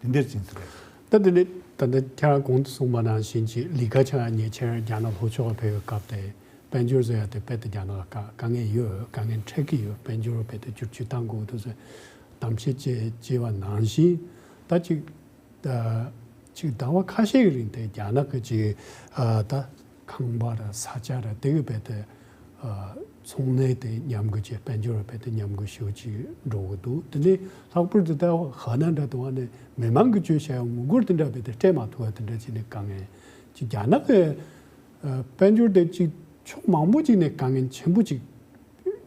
དེ་འདྲར་ཕྱིན་ཟེར་རེད། ད་དེ་ནས་ད་ལྟ་ཁྱེད་རང་གོང་དུ་གསུངས་པ་ནང་བཞིན་གྱི་ལི་ཁ་ཆང་ཉེ་ཆར་རྒྱ་ནག་ལྷོ་ཕྱོགས་ལ་ཕེབས་པའི་སྐབས་དེ་དཔལ་འབྱོར་ཟེར་ཡག་དེ་དཔེ་དེ་རྒྱ་ནག་ལ་དཀའ་དཀའ་ངལ་ཡོད། དཀའ་ངལ་འཕྲད་ཀྱི་ཡོད། དཔལ་འབྱོར་དཔེ་དེ་བསྒྱུར་བཅོས་གཏང་དགོས་འདུག་ཟེར། གཏམ་བཤད་བྱས་བྱས་པ་ནང་བཞིན་ད་ཅིག་ད་ཅིག་ཟླ་བ་ཁ་ཤས་ཀྱི་རིང་དེ་རྒྱ་ནག་གི་ཅིག་ཨ་ད་ཁང་པ་ར་ས་ཆ་ར་དེ་གི་དཔེ་དེ་ཨ་ཚོང་ལས་དེ་ཉམས་རྒུད་བྱས། དཔལ་འབྱོར་ར་དཔེ་དེ་ཉམས་རྒུད་ཞེ་པོ་ཅིག་འགྲོ་གི་འདུག་དེ་ནས་ལྷག་པར་དུ་ད་ཧ་ན་འདྲ་དུ་བ་ནས་མི་མང་གི་བཅོལ་བྱ་ཡ་ངོ་རྒོལ་དེ་འདྲ་དཔེ་དེ་སྤྲད་མ་ཐུབ་པ་དེ་འདྲ་བྱས་ནས་དཀའ་ངལ་ཅིག་རྒྱ་ནག་གི་ཨ་དཔལ་འབྱོར་དེ་ཅིག་ཕྱོགས་མང་པོ་ཅིག་ནས་དཀའ་ངལ་ཆེན་པོ་ཅིག་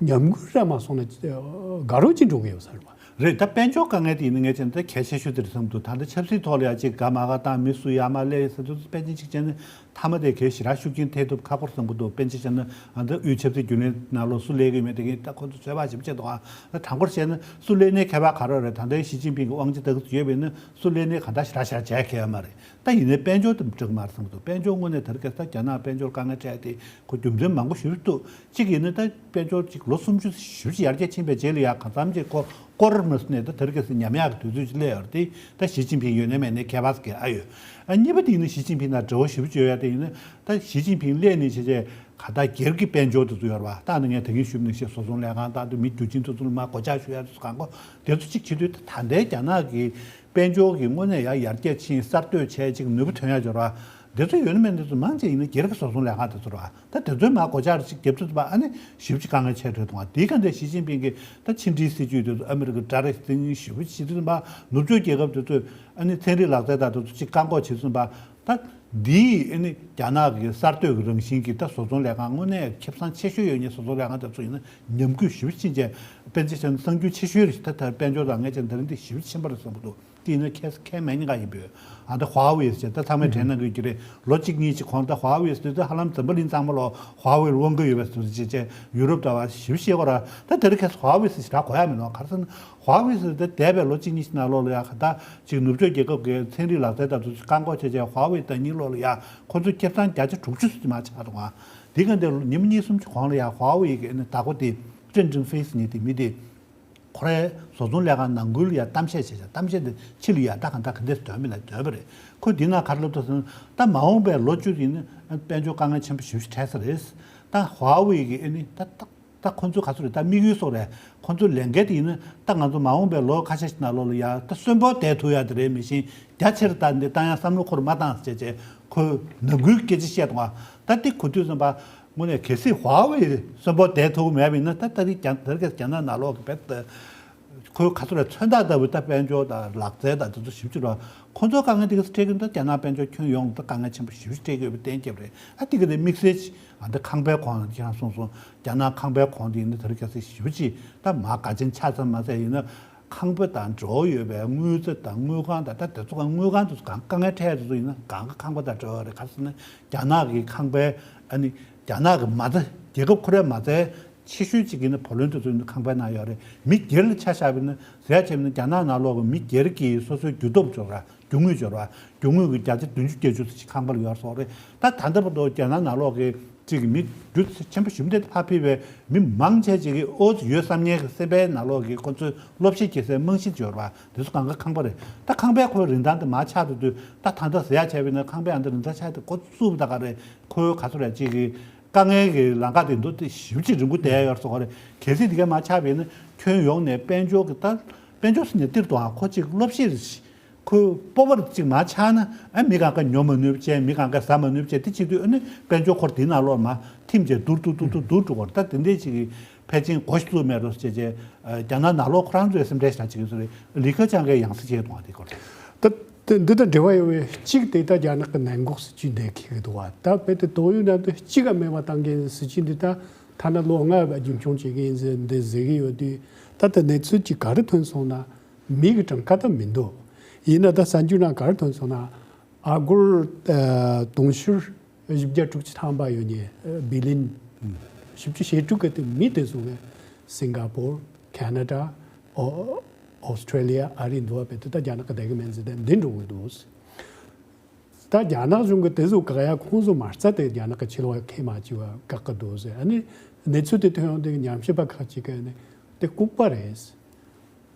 ཉམས་རྒུད་ར་མ་སོང་ན་དགའ་རབ་ཅིག་འགྲོ་གི་ཡོད་ས་རེད་པ། རེད། ད་དཔལ་འབྱོར་དཀའ་ངལ་དེ་ཡིན་ན་ངས་བྱས་ན་ད་གལ་ཆེ་ཤོས་དེ་རེད་བསམ་འདུག་ད་ལྟ་ཆབ་སྲིད་ཐོག་ལ་ཡ་གཅིག་དགའ་མ་དགའ་དང་མི་སུ་ཡར་མར་སླེབས་ཡོད་ཟེར་དུས་དཔལ་ཆེན་གཅིག་བྱས་ན་མཐའ་མ་དེ་གལ་ཞེ་དྲག་ཤུགས་རྐྱེན་ཐེབས་ཐུབ་ཁག་པོ་རེད་བསམ་གི་འདུག་དཔེར་ན་ཆ་བཞག་ན་ཨ་ད་དབུས་ཆབ་སྲིད་རྒྱུན་ལས་ནང་ལོགས་སུ་སླེབས་ཀྱི་ཡོད་མེད་དེ་གིས་ད་ཁོ་ཚོ་ཚོད་དཔག་ཞིབ་བྱེད་དུས་ཨ་ད་དྲང་པོར་བཤད་ན་སུ་སླེབས་ནའི་ཁྱད་པར་ག་རེ་རེད། ད་ལྟའི་ཞི་ཅིན་ཕིང་གི་དབང་ཆ་ད་ག་ཚོད་ཡོད་པ་ཡིན་ན་སུ་སླེབས་ནའི་གང་ལྟར་ཞེ་དྲག་ཞེ་དྲག་བྱས་ཁེལ་ཡོད་མ་རེད། ད་ཡིན་ནའི་དཔལ་འབྱོར་དེ་འགྲིག་མ་རེད་བསམ་གི་འདུག་དཔལ་འབྱོར་དངོས་གནས་དེ་རིང་ཁ་སང་རྒྱ་ནག་དཔལ་འབྱོར་དཀའ་ངལ་འཕྲད་དེ་ཁོ་རྒྱུ་མཚན་མང་པོ་ཞིག་འདུག་གཅིག་ཡིན་ན་ད་དཔལ་འབྱོར་གཅིག་ལོ་སུམ་ཅུ་ཞེ་པོ་ཅིག་ཡར་རྒྱས་ཕྱིན་པའི་རྗེས་ལ་ཡ་གང་འཚམ་ཅིག་ཁོ་སྐོར་མ་སོང་ནས་ད་དེ་རིང་ཁ་སང་ཉམས་ཡག་གི་དུས་ཚོད་ཅིག་སླེབས་ཡོད་རེད་དེ། ད་ཞི་ཅིན་ཕིང་ཡོད་ནའི་མེད་ནའི་ཁྱད་པར་ཟེར་གི་ཨ་ཡོད། ཨ་གཉིས་པ་དེ་ཡིན་ན་ཞི་ཅིན་ཕིང་དང་འབྲེལ་བ་ཞེ་པོ་ཅིག་ཡོད་ཡ་དེ་ཡིན་ན་ད་ཞི་ཅིན་ཕིང་སླེབས་ནས་བྱས་རྗེས་ག་ད་སྒེར་གྱི་དཔལ་འབྱོར་དེ་ཚོ་ཡོད་རེད་པ། ད་ནི་ངས་ད་གིན་ཞུས་པ་ནང་བཞིན་བཟོ་ཚོང་ལས་ཁང་དང་དེ་མི་རྒྱུ་ཆེན་དེ་ཚོ་ལ་མར་སྒོ་ལྕགས་གཞུ་ཡ་དེ་ཚོ་གང་གོ་དེ་ཚོ་གཅིག་བྱེད་དུས་ད་ད་ལྟའི་རྒྱ་ནག་གི་དཔལ་འབྱོར་གྱི་དངོས་གནས་ཡར་ཡར་རྒྱས་ཕྱིན་གསར་གཏོད་བྱས་ཅིག་ནུས་པ་ཐོན་ཡག་འབྱོར་བ་འདི་ཚོ་ཡོད་ན་མེད་ན་འདི་ཚོ་མང་ཆེ་ཡིན་ན་སྒེར་གྱི་བཟོ་ཚོང་ལས་ཁང་དེ་ཚོ་རེད་བ། ད་དེ་ཚོའི་མར་སྒོ་ལྕགས་ཅིག་བརྒྱབ་དུས་ཙམ་པ་ཨ་ནི་ཞེ་པོ་ཅིག་དཀའ་ངལ་ཆེ་འགྲོ་འདུག་བ། དེའི་སྒང་དེ་ཞི་ཅིན་ཕིང་གིས་ད་ཕྱི་འབྲེལ་སྲིད་ཇུས་དེ་ཚོ་ཨ་མི་རི་ཀ་ཌའི་རེག་ཊི་འཛིན་ཞེ་པོ་ཅིག་བྱེད་དུས་ཙམ་པ་ནུབ་ཕྱོགས་རྒྱལ་ཁབ་དེ་ཚོས་ཨ་ནི་ཚན་རིག་ལག་རྩལ་དང་དེ་ཚོ་ཅིག་བཀག་འགོག་བྱེད་དུས་ཙམ་པ། ད་འདིས་ཨ་ནི་རྒྱ་ནག་གི་གསར་གཏོད་ཀྱི་རང་བཞིན་གྱི་ད་བཟོ་ཚོང་ལས་ཁང་དངོས་གནས་ཁེ་བཟང་ཆེ་ཤོས་ཡོད་མཁན་བཟོ་ཚོང་ལས་ཁང་དེ་ཚོ་ཡིན་ན་ཉམས་རྒུད་ཞེ་པོ་ཕྱིན་བྱས། དཔེར་ན་ཆ་བཞག་ན་གསར་འགྱུར་ཆེ་ཤོས་རེད། ད་ད་དཔལ་འབྱོར་དང་ངས་བྱས་ན་དེ་རིང་འདི་ཞེ་པོ་ཕྱིན་པ་རེད་བསམ་གྱི་འདུག་དེ་ཡིན་ན་ཁེ་ཁེ་མེད་ཉེན་ཁ་ཡིན་པས། ཨ་ད་ཧྭ་ཝེ་ཟེར་ད་ཚང་མས་དྲན་གནང་གི་ཡོད་ཀྱི་རེད། ལོ་གཅིག་གཉིས་ཅིག་གོང་ད་ཧྭ་ཝེ་ཟེར་དུས་ད་ཧ་ལམ་འཛམ་བུ་གླིང་ཚང་མ་ལོ་ཧྭ་ཝེ་ལ་དབང་གི་ཡོད་པའི་བཟོ་འདྲ་བྱས་བྱས་ཡུ་རོབ་དང་བ་ཞེ་པོ་ཤེས་གོ་ར། ད་དེ་རིང་ཁ་སང་ཧྭ་ཝེ་ཟེར་ཞེ་དྲག་གོ་ཡ་མེད་ནོ། ག་རེ་ཟེར་ན། ཧྭ་ཝེ་ཟེར་དེ་འདས་པའི་ལོ་གཅིག་གཉིས་ཀྱི་ནང་ལོགས་ལ་ཡ་ག་ད་ཅིག་ནུབ་ཕྱོགས་རྒྱལ་ཁབ་ཀྱི་ཚན་རིག་ལག་རྩལ་དང་དེ་ཚོ་བཀག་འགོག་བྱས་བྱས་ཧྭ་ཝེ་དང་གཉིས་ལོགས་ལ་ཡ་ཁོ་ཚོ་ཁེ་བཟང་བརྒྱ་ཆ་དྲུག་ཅུ་ཙམ་མར་ཆག་འདུག་ག་དེ་ག་འདི་ཉིན་མོ་གཉིས་གསུམ་གྱི་གོང་ལ་ཡ་ཧྭ་ཝེ་གི་ཨ་ནི་བདག་པོ་དེ་ཀྲེན་ཀྲིན་ཧྥེ་ཟེར་མཁན་དེ་མི་དེ་ཁོ་རའི་བཟོ་ཚོང་ལས་ཁང་ནང་ཁུལ་ལ་ཡ་གཏམ་བཤད་བྱས་བྱས། གཏམ་བཤད་དེ་ཕྱི་ལ་ཡ་ད་ག་ད་ག་འདྲས་འདོན་པ་ན་འདོན་པ་རེད། ཁོ་འདི་ན་ག་རེ་ལབ་འདུག་ཟེར་ན། ད་མ་འོངས་པའི་ལོ་བཅུ་ཡིན་ན་དཔལ་འབྱོར་དཀའ་ངལ་ཆེན་པོ་ཞེ་པོ་ཞིག་འཕྲད་ས་རེད། ད་ཧྭ་ཝེ་གི་ཨ་ནི་ད་ད། ད་ཁོ་ཚོ་ག་ཚོད་རེད། ད་དམིགས་ཡུལ་སོགས་རེད། ཁོ་ཚོ་ལས་འགན་དེ་ཡིན་ན་ད་ང་ཚོ་མ་འོངས་པའི་ལོ་ཁ་ཤས་ཤིག་ནང་ལོགས་ལ་ཡ་ད་གསོན་པོ་བསྡད་ཐུབ་ཡ་དེ་རེད། མི་ཤེས་རྒྱ་ཆེར་ད་འདི་བཏང་ཡ་བསམ་བློ་ཁོ་རང་མ་བཏང་ཟེར་བྱས་ཁོས་ནང་ཁུལ་སྐད་ཆ་བཤད་འདུག་ག་ད་འདི་གོ་དུས་ཙམ་པ་དངོས་གནས་གལ་སྲིད་ཧྭ་ཝེ་གསོན་པོ་བསྡད་ཐུབ་མེད་པ་ཡིན་ན་ད་ད་རེས་རྒྱ་ད་རེས་རྒྱ་ནག་ནང་ལོགས་ཀྱི་བེད་ཁོའི་ག་ཚོད་རེད། མཚོན་རྟགས་ལྟ་བུའི་ད་དཔལ་འབྱོར་དང་ལག་རྩལ་དང་དེ་ཚོ་ཞེ་པོ་ཅིག་རེད། ཁོ་ཚོ་དཀའ་ངལ་དེ་ག་ཚོད་འཕྲད་ཀྱི་འདུག་རྒྱ་ནག་དཔལ་འབྱོར་ཁྱོན་ཡོངས་ད་དཀའ་ངལ་ཆེན་པོ་ཞེ་པོ་ཅིག་འཕྲད་ཀྱི་ཡོད་པའི་གཏན་འཁེལ་བ་རེད། ཨ་དེ་ག་དེ་དམིགས་བསལ་ཅིག་ཨ་འདི་ཁང་པའི་གོང་ཁྱེད་རང་གསུངས་སོང་། རྒྱ་ནག་ཁང་པའི་གོང་དེ་ཡིན་ན་དེ་རིང་ཁ་སང་ཞེ་པོ་ཅིག་ད་མར་དགའ་ཆེན་ཆགས་ཙམ་མ་ཟད་ཡིན་ན་ཁང་པ་དང་འབྲེལ་བ་ཡོད་པའི་དངུལ་རྩ་དང་དངུལ་ཁང་དང་ད་དེ་ཚོ་གང་དངུལ་ཁང་དེ་ཚོ་གང་དཀའ་ངལ་འཕྲད་དེ་ཚོ་ཡིན་ན་གང་ག་ཁང་པ་དང་འབྲེལ་བ་རེད། ག་རེ་ཟེར་ན་རྒྱ་ནག་གི་ཁང་པའི་ཨ་ནི་རྒྱ་ནག་གི་མ་རྩ་རྒྱལ་ཁབ་ཁོ་རའི་མ་རྩའི་ ཆེ་ཤོས་གཅིག་ཡིན་ན་བུ་ལོན་དེ་ཚོ་ཁང་པའི་ནང་ཡོད་རེད། མི་སྒེར་ལ་ཆ་བཞག་པ་ཡིན་ན་ཟེར་ཡ་བྱས་པ་ཡིན་ན་རྒྱ་ནག་ནང་ལོགས་ཀྱི་མི་སྒེར་གྱི་སོ་སོའི་རྒྱུ་སྟོབས་སྦྱོར་བ། རྒྱུ་དངོས་སྦྱོར་བ། རྒྱུ་དངོས་ཀྱི་བརྒྱ་ཆ་བདུན་ཅུ་བརྒྱད་ཅུ་ཙམ་ཞིག་ཁང་པ་ལ་ཡོད་སོགས་རེད། ད་ད་ལྟ་བར་དུ་རྒྱ་ནག་ནང་ལོགས་ཀྱི་གཅིག་གི་མི་རྒྱུ་ཆེན་པོ་ཞིག་འདི་ཕར་ཕུད་པའི་མི་མང་ཆེ་ཅིག་གིས་ཨོ་ཙི་ཡོད་བསམ་མཁན་གྱི་སེམས་པའི་ནང་ལོགས་ཀྱི་ཁོ་ཚོའི་སློབ་གཞི་སྐྱེ་སའི་རྨང་གཞི་སྦྱོར་བ་དེ་ཚོ་གང་ག་ཁང་པ་རེད། ད་ཁང་པའི་ཁོའི་རིན་ཐང་དེ་མར་ཆག་ཏུ་དུས་ད་ད་ལྟ་ཟེར་ཡ་བྱས་པ་ཡིན་ན་ཁང་པའི་ཨ་འདི་རིན་ཐང་ཆག་དེ་ཁོ་ཚུགས་པ་ད་ག་རེད། ཁོའི་ག་ཚོད་རེད་གཅིག་གི་དཀའ་ངལ་གྱི་ལམ་ཁ་དེ་འདུག་སྟེ་ཞིབ་ཅིག་རིང་པོ་བསྡད་ཡོད་སོགས་རེད། གལ་སྲིད་དེ་གའི་མ་ཆགས་པས་ན་ཁྱོན་ཡོངས་ནས་དཔལ་འབྱོར་གྱི་ད་དཔལ་འབྱོར་ཟེར་ནས་ཏིར་དུའང་ཁོ་གཅིག་སློབ་གཞིར་ཁོའི་སྤོབས་པར་གཅིག་མ་ཆགས་ན་ཨ་མི་གང་ག་ཉོ་མ་ནུས་པ་བྱས་མི་གང་ག་ཟ་མ་ནུས་པ་བྱས་དེ་བྱེད་དུས་ཨ་ནི་དཔལ་འབྱོར་ཁོར་དེའི་ནང་ལོགས་མ་ཐིམ་བྱས་སྡུག་སྡུག་སྡུག་སྡུག་སྡུག་འགྲོ་གི་རེད། ད་དེ་འདྲའི་གཅིག་གི་ཕལ་ཆེར་གོ་ཞིག་བཙུགས་མེད་འགྲོ་ཟེར་བྱས་རྒྱ་ནག་ནང་ལོགས་ཁོ་རང་ཚོའི་སེམས་ཁྲལ་བྱ་བྱེད་ཀྱི་ཚོ་རེད། ལི་ཁེ་ཆང་གི་ཡང་སྲིད་བྱས་གཏོང་བ་དེ་སྐོར་རེད། ད་དེ་འདི་དང་འབྲེལ་བ་ཡོད་པའི་གཅིག་དེ་ད་རྒྱ་ནག་གི་ནན་འགོག་སྲིད་ཇུས་འདི་འཁེལ་གི་འདུག་བ། ད་བོད་དུ་ཏོག་དབྱིབས་ནད་དུག་གཅིག་ག་མེད་པ་བཏང་མཁན་སྲིད་ཇུས་འདི་ད་ཐ་ན་ལོ་ལྔ་རྒྱུན་འཁྱོངས་བྱེད་མཁན་ཟེར་འདི་ཟེར་གི་ཡོད་དུས་ད་ལྟ་གནས་ཚུལ་གཅིག་ག་རེ་ཐོན་སོང་ན་མི་གི་གྲངས་ཀ་ད་མི་འདུག་ཡིན་ན་ད་གསར་འགྱུར་ནང་ག་རེ་ཐོན་སོང་ན་ཨ་སྒོར་ཨ་དུང་ཕྱུར་བཞི་བརྒྱ་དྲུག་ཅུ་ཐམ་པ་ཡོད་ནས་ཨ་བི་ལིན་བཞི་བཅུ་ཞེ་དྲུག་གི་དེ་མི་དེ་ཚོ་གི་སིང་ག་པོར། ཁེ་ན་ཌ། ཨོ་ཨོ་སི་ཊྲེ་ལི་ཡ་ཨ་རི་འདུག་བ། བོད་དུ་ད་རྒྱ་ནག་གི་བསྡད་གི་མེད་ཟེར་ཏེ་འདི་འགྲོ་གི་འདུག་ད་རྒྱ་ནག་གཞུང་གི་དེ་ཚོ་བཀག་ཡ་ཁོང་ཚོ་མ་རྩ་དེ་རྒྱ་ནག་གི་ཕྱི་ལོགས་ཁེལ་མ་བཅུག་པ་བཀག་གི་འདུག་ཟེར། ཨ་ནི་གནས་ཚུལ་དེ་ཐོན་ཡོང་དུས་ཉམས་ཞིབ་པ་ཁག་ཅིག་གིས་ནི་དེ་ལྐུགས་པ་རེད།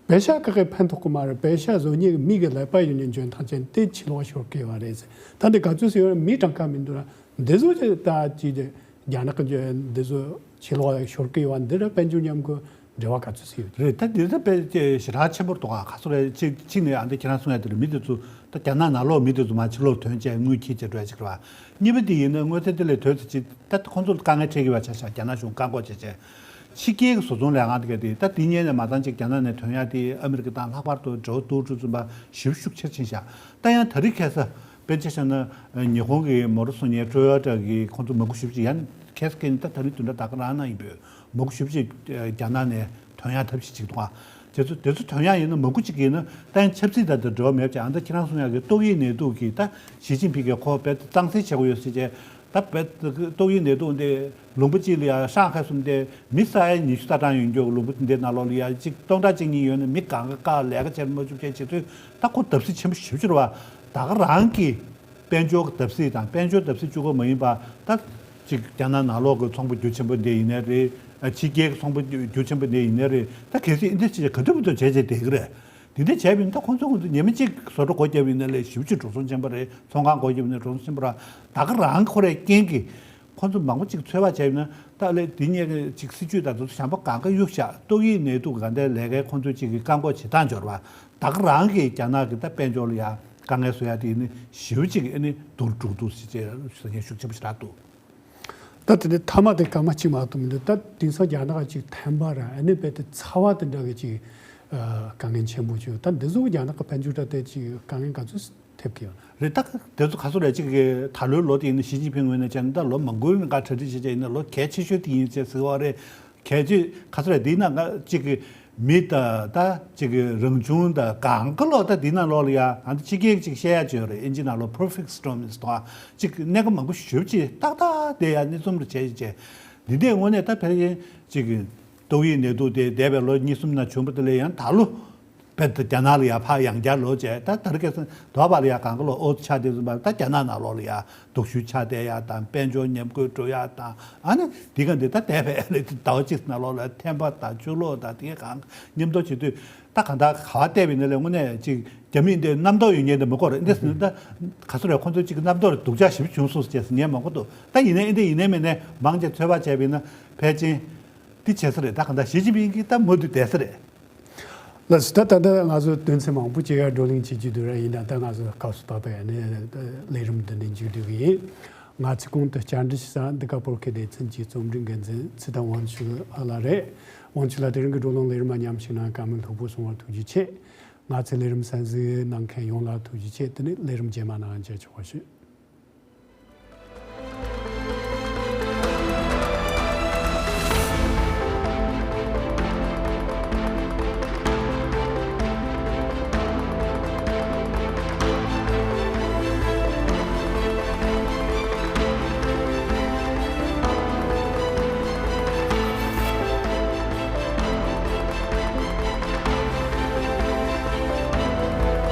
པེ་ཤ་བཀག་གི་ཕན་ཐོགས་གི་མ་རེད། པེ་ཤ་བཟོ་མཁན་གྱི་མི་གི་ཀླད་པ་ཡོད་ནས་འཇོན་ཐང་ཅན་དེ་ཕྱི་ལོགས་ཤོར་གི་ཡོད་རེད་ཟེར། ད་འདི་ག་ཚོད་ཟེར་ཡོད་རེད། མི་གྲངས་ཀ་མི་འདུག་ར། འདི་ཚོ་ཅིག་ད་ཅིག་རྒྱ་ནག་གི་འདི་ཚོ་ཕྱི་ལོགས་ཤོར་གི་ཡོད་པ་འདི་ར་དཔལ་འབྱོར་མཉམ་གི་འབྲེལ་བ་ག་ཚོད་ཟེར་ཡོད་རེད། ད་འདི་ཚོ་དཔེ་ཞེ་དྲག་ཆེན་པོ་འདུག་ག་ག་ཚོད་རེད། གཅིག་གཅིག་ནས་ཨ་འདི་ཁྱེད་རང་གསུང་ཡ་དེ་རེད། མི་དེ་ཚོ་ད་རྒྱ་ནག་ནང་ལོགས་མི་དེ་ཚོ་མ་ཕྱི་ལོགས་ཐོན་བྱས་དངུལ་འཁྱེར་བྱས་འགྲོ་ཡ་ཅིག་རེད་བ། གཉིས་པ་དེ་ཡིན་ན་དངོས་ཚན་དེ་ལས་དོན་དུ་ཅིག་ད་ཁོང་ཚོ་ལ་དཀའ་ངལ་འཕྲད་ཀྱི་བ་ཆ་བཞག་རྒྱ་ནག་གཞུང་བཀག་འགོག་བྱས་བྱས། ཕྱི་རྒྱལ་གྱི་བཟོ་ཚོང་ལས་ཁང་དེ་ག་དེ་ད་དེ་གཉིས་ནས་མ་ཚང་ཅིག་རྒྱ་ནག་ནས་ཐོན་ཡ་དེ་ཨ་མི་རི་ཀ་དང་ལྷག་པར་དུ་འབྲེལ་བ་ཏོག་ཙམ་ཙམ་པ་ཞིབ་ཤུགས་ཆེར་ཕྱིན་བཞག་ད་ཡང་ད་རེས་ཁ་སང་དཔེར་ཆ་བཞག་ན་ཉི་ཧོང་གི་མོ་ཊ་བཟོ་མཁན་ཊོ་ཡོ་ཊ་གི་ཁོང་ཚོ་མ་དངུལ་ཞིབ་ཅིག་ཡང་ཁ་སང་ད་ད་རེས་བདུན་ཕྲག་ད་ག་རང་ནང་ཡིན་པས་མ་དངུལ་ཞིབ་ཅིག་རྒྱ་ནག་ནས་ཐོན་ཡ་ཐབས་ཤེས་ཅིག་འདུག་ཨ། དེ་ཚོ་དེ་ཚོ་ཐོན་ཡ་ཡིན་ན་མ་དངུལ་ཅིག་ཡིན་ན་ད་ཡང་ཆབ་སྲིད་དང་དེ་འབྲེལ་བ་མེད་ཀྱང་ཨ་ད་ཁྱེད་རང་གསུང་ཡ་གི་ཏོག་དབྱིབས་ནད་དུག་གི་ད་ཞི་ཅིན་ཕིང་གིས་ཁོ་དཔེ་གཙང་སེལ་བྱེད་དགོས་ཡོད་ཟེར་བྱས། ད་བོད་ཏོག་དབྱིབས་ནད་དུག་འདི་ལུང་པ་གཅིག་ལ་ཡང་ཧྲང་ཧའེ་གསུམ་སྟེ་མི་ས་ཡ་ཉི་ཤུ་རྩ་གྲངས་ཡོད་མཁན་ལུང་པ་འདི་ནང་ལོགས་ལ་ཡང་གཅིག་སྟོང་ཕྲག་གཅིག་གཉིས་ཡོད་ན་མི་གང་ག་ཀ་ལས་ཀ་བྱེད་མ་བཅུག་བྱས་བྱེད་ཚུལ་ད་ཁོ་བརྡབ་གསིག་ཆེན་པོ་ཞེ་པོ་ཅིག་རེད་བ། ད་ག་རང་གི་དཔལ་འབྱོར་གྱི་བརྡབ་གསིག་དང་དཔལ་འབྱོར་བརྡབ་གསིག་བཅུག་དགོས་མ་ཡིན་པ་ད་གཅིག་རྒྱ་ནག་ནང་ལོགས་ཀྱི་ཚོང་པ་རྒྱུ་ཆེན་པོ་འདི་ཡིན་ནའི་རེད། ཕྱི་རྒྱལ་གྱི་ཚོང་པ་རྒྱུ་ཆེན་པོ་འདི་ཡིན་ནའི་རེད། ད་གལ་སྲིད་འདི་ཅིག་ག་དུས་བར་དུ་བྱས་བྱས་བསྡད་ཀྱི་རེད། དེ་འདྲ་བྱས་པ་ཡིན་ན་ད་ཁོང་ཚོ་ཁོང་ཚོ་ཉི་མ་གཅིག་བཟོ་གྲྭ་སྒོ་བརྒྱབ་ཡིན་ན་ལས་ཞེ་པོ་ཅིག་འགྲོ་སོང་ཆེན་པོ་རེད། ཚོང་ཁང་སྒོ་བརྒྱབ་ཡིན་ན་འགྲོ་སོང་ཆེན་པོ་རེད། ད་ག་རང་ཁོ་རའི་རྐྱེན་གྱིས་ཁོང་ཚོ་མང་པོ་ཅིག་ཚོད་དཔག་བྱས་ཡིན་ན་ད་ལས་དེ་ཉེ་གི་ཅིག་སྲིད་ཇུས་དང་དེ་ཚོ་གཞན་པ་གང་ག་གཡུག་བཞག་ཏོག་དབྱིབས་ནད་དུག་གི་ག་འདྲའི་ལས་ཀའི་ཁོང་ཚོས་ཅིག་གི་བཀག་འགོག་བྱེད་སྟངས་འབྱོར་བ་ད་ག་རང་གིས་རྒྱ་ནག་གི་ད་དཔལ་འབྱོར་ལ་ཡང་དཀའ་ངལ་བཟོ་ཡ་དེ་ཡིན་ན་ཞེ་པོ་ཅིག་ཨ་ནི་སྡུག་འགྲོ་འདུག་ཟེར་བྱས་ཟེར་མཁན་ཤུགས་ཆེན་པོ་ཞེ་དྲག་འདུག་ད་དེ་ནས་མཐའ་མ་དེ་སྐར་མ་གཅིག་མ་གཏོགས་མི་འདུག་ད་དེང་སང་རྒྱ་ནག་ཅིག་ཐན་པ་ར་ཨ་ནི་རྦད་དེ་ཚ་བ་དེ་འདྲ་གི་ཅིག་དཀའ་ངལ་ཆེན་པོ་བྱུང་། ད་འདི་ཚོ་རྒྱ་ནག་གི་དཔལ་འབྱོར་ད་དེ་ཅིག་དཀའ་ངལ་ག་ཚོད་ཐེབས་ཀྱི་ཡོད་ན། རེད། ད་དེ་ཚོ་ག་ཚོད་རེད། ཅིག་གི་ད་ལོའི་ལོ་དེ་ཡིན་ན་ཞི་ཅིན་ཕིང་ངོས་ནས་བྱས་ན་ད་ལོ་མང་པོའི་སྔ་གྲ་སྒྲིག་བྱས་བྱས་ཡིན་ན་ལོ་གལ་ཆེ་ཤོས་དེ་ཡིན་ཟེར་ཟེར་བ་རེད། གལ་ཆེ་ག་ཚོད་རེད། དེའི་ནང་ང་ཅིག་གི་མི་ད་ད་ཅིག་གི་རང་བྱུང་ད་གང་ག་ལོག་ད་དེའི་ནང་ལོགས་ལ་ཡ་ཨ་ད་ཕྱི་རྒྱལ་ཅིག་བཤད་ཡ་ཅིག་ཡོད་རེད། ཨིན་ཇི་ནང་ལོགས་perfect storm is ད་ཅིག་གནད་འགག་མང་པོ་ཞེ་པོ་ཅིག་ཏག་ཏག་དེ་ཡ་གནས་ཚུལ་རེ་བྱས་བྱས་འདི་འདྲའི་དངོས་གནས་ད་ཕལ་ཆེར་ཅིག་གི་ཏོག་དབྱིབས་ནད་དུག་དེ་འདས་པའི་ལོ་གཉིས་གསུམ་ནང་བྱུང་བ་དེ་ལས་ཡང་ད་ལོ། དཔེ་ད་རྒྱ་ནག་ལ་ཡ་ཕར་ཡང་བསྐྱར་ལོག་བྱས། ད་ད་རེས་ཁ་སང་དོ་བ་ལ་ཡ་གང་ག་ལོག་ཨོ་ཙི་ཆགས་བསྡད་ཙམ་པ་ད་རྒྱ་ནག་ནང་ལོགས་ལ་ཡ་སྡུག་ཤོས་ཆགས་བསྡད་ཡ་དང་དཔལ་འབྱོར་ཉམས་རྒུད་འགྲོ་ཡ་དང་ཨ་ནི་འདི་ག་འདི་ད་འདས་པའི་ལས་དུས་ཟླ་བ་གཅིག་ནང་ལོགས་ལ་ཐན་པ་དང་ཆུ་ལོག་དང་དེ་ག་གང་མཉམ་དུ་བྱེད་དུས་ད་གང་ལྟར་ག་བ་བལྟས་པ་ཡིན་ན་ལས་དངོས་གནས་ཅིག་རྒྱ་མིས་འདི་རྣམ་རྟོག་ཡོད་མཁན་འདི་མི་དགོས་རེད། འདི་ཟེར་ན་ད་ག་ཚོད་རེད། ཁོང་ཚོ་ཅིག་རྣམ་རྟོག་རེད། སྡུག་ཅག་ཞེ་པོ་བྱུང་སོང་ཟེར་ཟེར་ཉན་མང་པོ་འདུག་ད་ཡིན་ནའི་འདི་ཡིན་ནའི་མིན་ནའི་མང་ཆེ་ཚོད་དཔག་བྱས་པ་ཡིན་ན་ཕལ་ཆེར་འདི་བྱེད་ས་རེད། ད་གང་ལྟར་ཞི་ཅིན་ཕིང་གིས་ད་མུ་མཐུད་བསྡད་ས་རེད། ལགས་སོ། ད་ད་ལྟ་ང་ཚོ་དོན་ཚན་མང་པོ་ཅིག་ཡར་བགྲོ་གླེང་བྱེད་ཀྱི་འདུག་ར། ཡིན་ན་ད་ང་ཚོ་སྐབས་སུ་བབས་པའི་ནས་ལས་རིམ་འདི་ནས་མཇུག་བསྡུ་གི་ཡིན། ང་ཚོའི་གོང་དུ་བཅར་འདྲི་ཞུ་ས་འདི་ག་བོད་སྐད་སྡེ་ཚན་གྱི་རྩོམ་སྒྲིག་འགན་འཛིན་ཚེ་བརྟན་དབང་ཕྱུག་ལགས་རེད། དབང་ཕྱུག་ལགས་དེ་རིང་གི་བགྲོ་གླེང་ལས་རིམ་མ་ཉམས་ཞིག་གནང་བཀའ་མོལ་ལྷུག་པོ་གསུང་བར་ཐུགས་རྗེ་ཆེ། ང་ཚོའི་ལས་རིམ་གསན་གཟིགས་གནང་མཁན་ཡོངས་ལ་ཐུགས་རྗེ་ཆེ། དེ་ནས་ལས་རིམ་རྗེས་མ་ནང་མཇལ་ཆོག་པ་ཞུ།